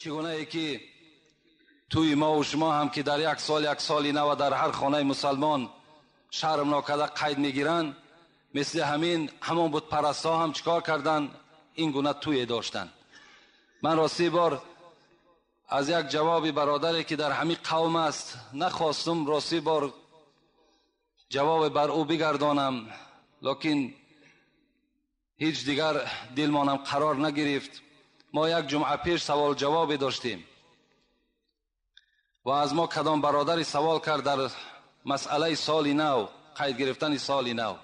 Чигунае ки туи мо ва шумо ҳам ки дар як сол як соли нав дар ҳар хонаи мусалмон шарм нокарда қайд мегиранд, мисли ҳамин ҳамон бутпарастҳо ҳам чикор карданд? Ин гуна туе доштанд. Ман рости бор аз як ҷавоби бародаре ки дар ҳамин қавм аст нахостум рости бор ҷавоб бар ӯ бигардонам, лекин ҳеҷ дигар дилмонам қарор нагирифт. Мо як ҷумъа пеш савол ҷавобе доштем ва аз мо кадом бародаре савол кард дар масъалаи соли нав, қайд гирифтани соли нав.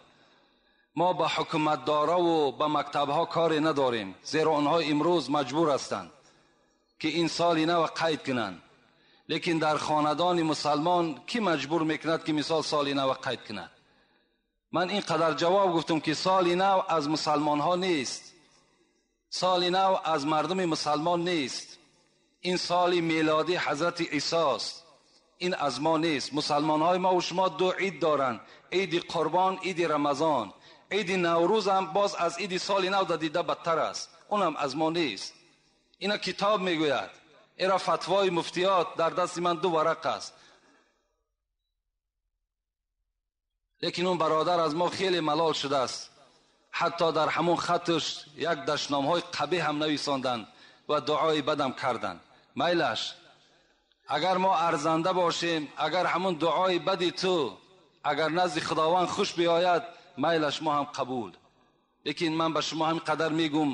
Мо ба ҳукуматдора ва ба мактабҳо коре надорем, зеро онҳо имрӯз маҷбур ҳастанд ки ин соли нав қайд кунанд. Лекин дар хонадони мусалмон ки маҷбур мекунад ки мисол соли нав қайд кунад? Ман ин қадар ҷавоб гуфтам ки соли нав аз мусалмонҳо нест, соли нав аз мардуми мусалмон нест. Ин соли мелодӣ ҳазрати Исост, ин аз мо нест. Мусалмонҳои мо ва шумо ду ид доранд: иди Қурбон, иди Рамазон. Иди Наврӯз ҳам боз аз иди соли нав дида бадтар аст, унам аз мо нест. Ина китоб мегӯяд, ира фатвои муфтиёт дар дасти ман ду варақ аст. Лекин он бародар аз мо хеле малол шудааст, ҳатто дар ҳамон хатш як дашномҳои қабеҳ ҳам нависонданд ва дуои бадам карданд. Майлаш, агар мо арзанда бошем, агар ҳамон дуои бади ту агар назди Худованд хуш биёяд, майлаш мо ҳам қабул. Лекин ман ба шумо ҳамин қадар мегӯм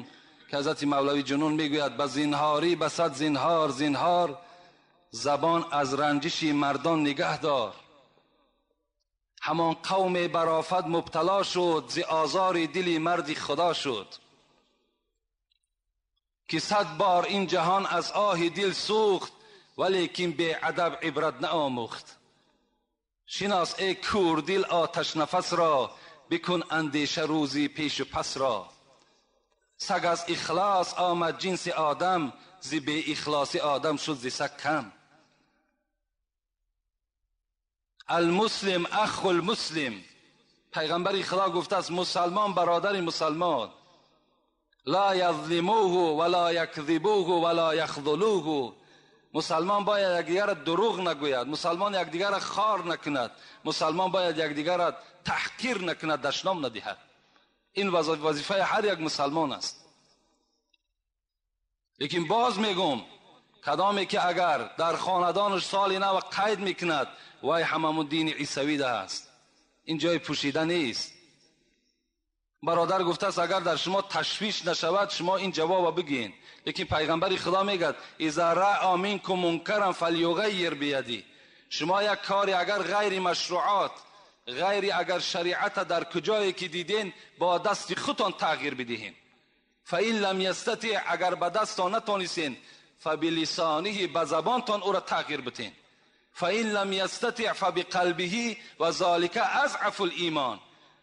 ки ҳазрати Мавлавӣ Ҷунун мегӯяд: ба зинҳорӣ ба сад зинҳор зинҳор, забон аз ранҷиши мардон нигаҳ дор. ҳамон қавме бар офат мубтало шуд, зи озори дили марди Худо шуд, ки сад бор ин ҷаҳон аз оҳи дил сӯхт, валекин беадаб ибрат наомӯхт. Шинос эй кӯрдил оташнафас ро, бикун андеша рӯзи пешу пас ро. Саг аз ихлос омад ҷинси одам, зи беихлоси одам шуд зи саг кам. Алмуслим аху алмуслим, пайғамбари Худо гуфтааст мусалмон бародари мусалмон. Ла язлимуҳу ва ла якзибуҳу ва ла яхзулуҳу. Мусалмон бояд якдигарро дурӯғ нагӯяд, мусалмон якдигарро хор накунад, мусалмон бояд якдигарро таҳқир накунад, дашном надиҳад. Ин вазифаи ҳар як мусалмон аст. Лекин боз мегӯм, кадоме ки агар дар хонадонаш соли нав қайд мекунад, вай ҳамамун дини исавида аст. Ин ҷои пӯшида нест. Бародар гуфтааст агар дар шумо ташвиш нашавад, шумо ин ҷавобро бигӯед. Лекин пайғамбари Худо мегӯяд: иза раъа минкум мункаран фалюғаййир бияди. Шумо як кори агар ғайри машруъот, ғайри агар шариата дар куҷое ки диден, бо дасти худтон тағйир бидиҳед. Фаин лам ястатиъ, агар ба дастон натонистен, фабилисониҳи, ба забонтон ӯро тағйир бидиҳед. Фаин лам ястатиъ фабиқалбиҳи ва золика азъафу лимон.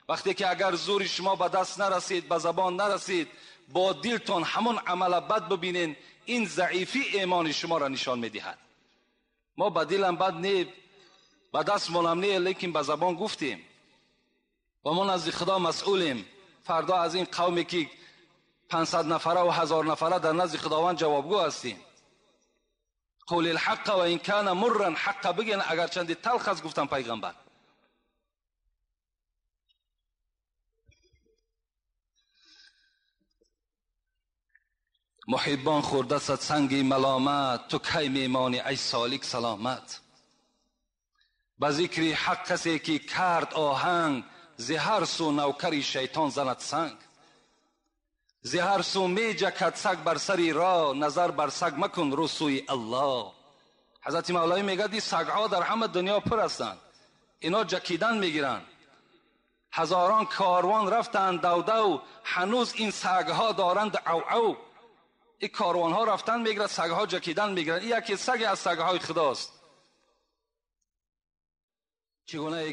Вақте ки агар зури шумо ба даст нарасид, ба забон нарасид, бо дилтон ҳамон амала бад бибинен, ин заифи имони шуморо нишон медиҳад. Мо ба дилам бад не, ба дастмонам не, лекин ба забон гуфтем ва мо назди Худо масъулем. Фардо аз ин қавме ки 500 нафара ва 1000 нафара дар назди Худованд ҷавобгӯ ҳастем. Қул алҳаққа ва ин кана мурран, ҳаққа бигӯен агарчанде талх аст, гуфтан пайғамбар. Муҳиббон хӯрдасад санги маломат, ту кай мемонӣ ай солик саломат. Ба зикри ҳақ касе ки кард оҳанг, зи ҳар сӯ навкари шайтон занад санг. Зи ҳар сӯ меҷакад саг бар сари роҳ, назар бар саг макун рӯ сӯи Аллоҳ. Ҳазрати Мавлавӣ мегӯяд ин сагҳо дар ҳама дунё пур ҳастанд, ино ҷакидан мегиранд. Ҳазорон корвон рафтанд давдав, ҳанӯз ин сагҳо доранд ав-ав. Ин корвонҳо рафтан мегирад, сагҳо ҷакидан мегиранд. Ин яке саге аз сагҳои Худост. Чигунае